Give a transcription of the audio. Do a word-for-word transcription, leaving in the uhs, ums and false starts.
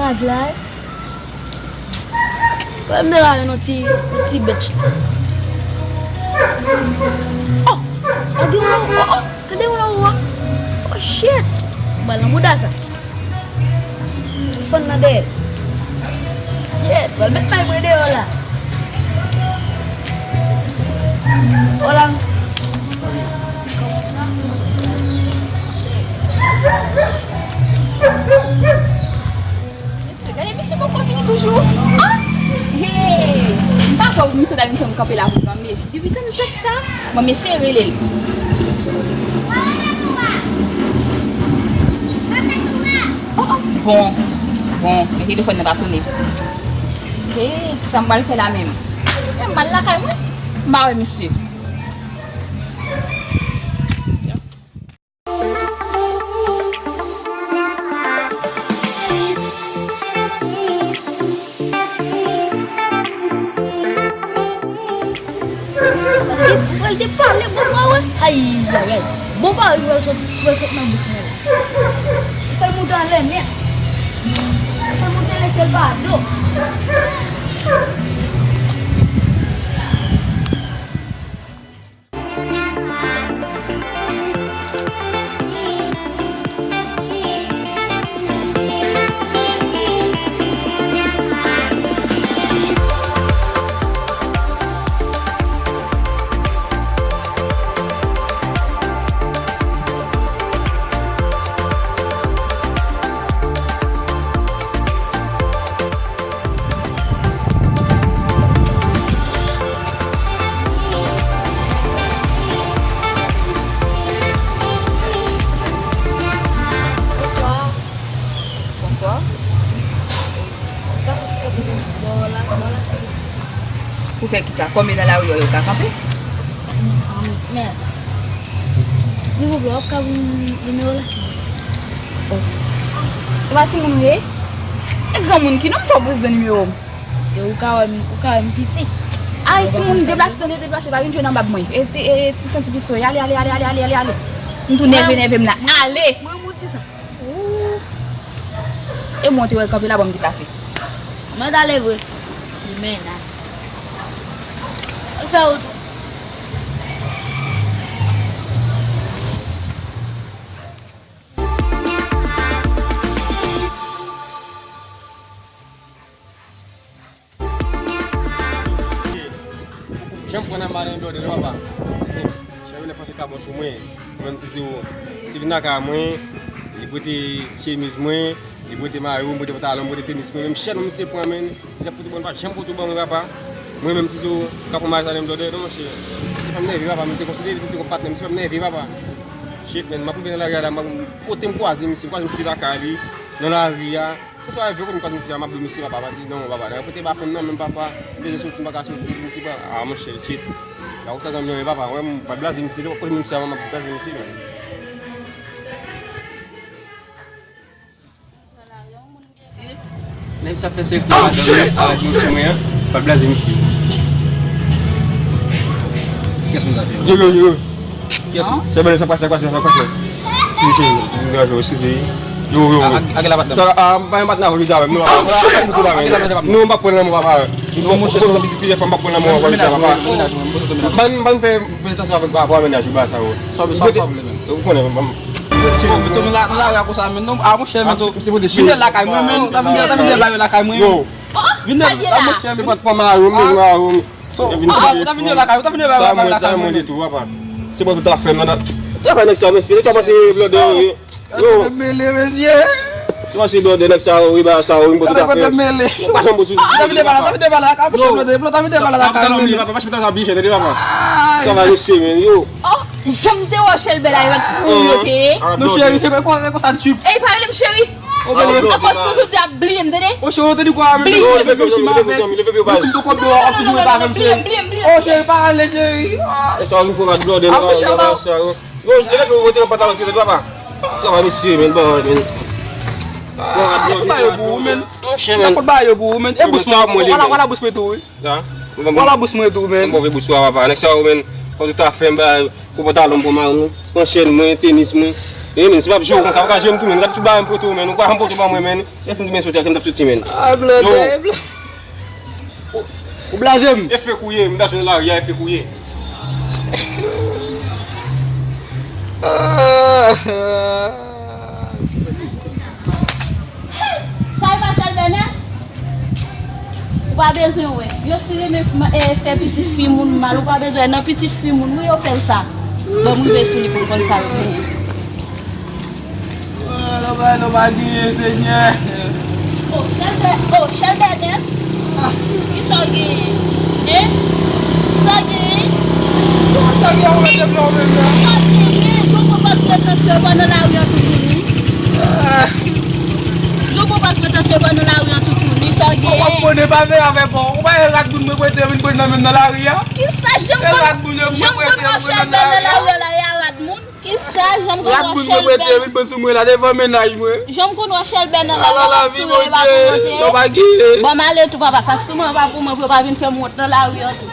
Gaz la, eh. Se pa menm la, yon ti, yon ti bèt. Oh! Gade yon, oh, oh! Gade yon la, oh! Oh, shit! Bal nan bouda sa. Fann nan dèyè. Shit! Pral met may mwen deyò la. Hola. Mesye, gade, mesye poko vini toujou. Ah! Hey! M pa kwè misye ta vin fè m kanpe la pou granmesi. Depi tann tèt sa, mwen mesye rele l. Oh, oh, bon, bon, men telefòn nan pa sonnen. Hey, kisa m pral fè la menm? Men m al lakay mwen, m pa wè misye. Pral te pale, bon pa wè. Ay, ay, ay. Bon pa wè, pral sot, pral sot nan bouch mwen. Fè l moute anlè nèt. Fè l moute lè syèl pa do. Bonswa. Bonswa. Pou fè kisa? Kòm yo nan lari a, yo ka kanpe? Mèsi. Silvouplè, w ap ka ban m nimewo la, silvouplè? Oh. E pa timoun ou ye? E granmoun ki non m fè w bezwen nimewo m? Paske ou ka wè m, ou ka wè m piti. Ay, timoun, deplase, tande, deplase, pa vin jwe nan bab mwen. E ti, e ti senti piso, ale, ale, ale. M tou nève, nève m la. Ale! Mwen, mwen, ti sa. Ooh. E mwen te wè kanpe la, bon, m deplase. Mwen t ale vre. Li men la. Al fè wout ou. Janm pran nan malen blòdè non papa. Chè Benè panse ka bon sou mwen. Mwen menm ti Zewo. Misye vin lakay mwen, li prete chemiz mwen, li prete mayo, li prete pantalon, li prete tenis mwen. Menm chèn misye pran men, misye ap fout ban, li pa janm fout ban mwen papa. Mwen menm ti Zewo ka pran mayo sa menm blòdè non monchè. Misye fè m nève papa, mwen te konsidere misye kòm patnè, misye fè m nève papa. Shit man, m ap rive nan lari a la, m ap, kote m kwaze misye, m kwaze misye lakay li, nan lari a. Oswa avè w m kwaze misye a, m ap di misye papa, pase non papa, nan rete pa konn nan menm papa, m bezwen soti, m pa ka soti, misye pa, ah monchè, shit. La ou sa zanmi an papa, wè m pa blaze misye, kote misye a, m ap blaze misye, men. Nèg sa fè selfie avèk mwen, avèk mwen sou mwen an, pa blaze misye. Kiyès moun sa fè? Yo, yo, yo. Kiyès ou? Chè Benè, sa pase, sa pase, sa pase. Eskize, cheri, m degaje w, eskize. Yo, yo, yo. Sa, a, m pa yon patnè avè w jodi a menm. Non, papa, misye la menm. Non, m pa pran nan mwen, papa. Non, monchè, sa plizyè fwa m pa pran nan mwen, papa. Ban, ban fè prezantasyon avèk papa, mennaj ou ba sa yo. Sa, sa, sa, ou konnen, papa. Cheri, nou la, nou la, konsa menm. Non, a, monchè, men, vin lakay mwen, men, ta vin, ta vin lakay mwen. Yo. Vin nan, a, monchè, se pa t pa mayo, men, mayo. Ou ta vin lakay, ou ta vin lakay mwen. Sa mwen di tou, papa. Se pa tout afè, men. Travay nèg sa, mesye. Nèg sa pase blòdè, wi. Yo. Mele, mesye. Se pa se blòdè, nèg sa, wi, ba sa, wi, bon, tout afè. Ou pa janm bon sou. Ta vin lakay, ta vin lakay, monchè, blòdè, ta vin lakay mwen. Papa, se pa sa, bichè, tande, papa. Travay, mesye, men, yo. Oh, jan m te wè w chèlbè la, yo, pou yo te ye. Non, cheri, se konsa, se konsa, tchup. Ey, pa rele m cheri. Apre si nou jodi a bliye m, tande? O cheri, ou te di kwa menm? Bliye m. Leve pye w, leve pye w, zanmi, leve pye w, baz. Bliye m, bliye m, bliye m. O cheri, pa ale, cheri. Èske ou vin fè rad blòdè nan sa yo? Yo, leve pye w, retire pantalon, tire dwa pa. Travay mesye, men, bon, men. Ba yo pou ou, men. Monchè, men. Ba yo pou ou, men. E bous mwen, wala, wala bous mwen tou, wi. Wala bous mwen tou, men. Move bous ou a, papa. Nèg sa yo, men. Konn tout afè m, ba. Pran pantalon m, pran mayo m, pran chèn mwen, tenis mwen. E men, si m ap jwe w konsa, ou ka jwe m tou, men. Ou t ap tout bagay m pote w, men. Ou pa janm pote w ban mwen, men. Lè se m te men soti a, m t ap soti, men. Ah, blòdè, blòdè. Ou, ou blaze m. E fake ou ye, m blaze w nan lari a, e fake ou ye. Ah. Sa e pa Chèlbè nèt? Ou pa bezwen wè. Yo si renmen, eh, fè pitit fi moun mal, ou pa bezwen nan pitit fi moun, wi, yo fè l sa. Bon, m rive sou li pou m konn sa l genyen. Ah, non, pa, non, pa genyen, Senyè. Oh, Chèlbè, oh, Chèlbè nèt. Ah. Kisa w genyen? Hein? Sa w genyen? Sa w genyen, ou mete blan menm nan? Sa w genyen? Jònbon pa t pretansye pandan lari an toutouni. Ah. Jònbon pa t pretansye pandan lari an toutouni. Sa w genyen? Ou pa konnen pa veye avè bon. Ou pa e rad moun mwen prete vin pran nan menm nan lari a? Kisa? Janm konn, janm konn wè Chèlbè nan lari a la, e a rad moun. Kisa? Janm konn wè Chèlbè. Rad moun mwen prete vin pran sou mwen la devan mennaj mwen. Janm konn wè Chèlbè nan lari a, sou yo e pa pou monte. Bon, m ale tou, papa. Sa k sou mwen pa pou mwen, pou yo pa vin fè m wont nan lari an tou.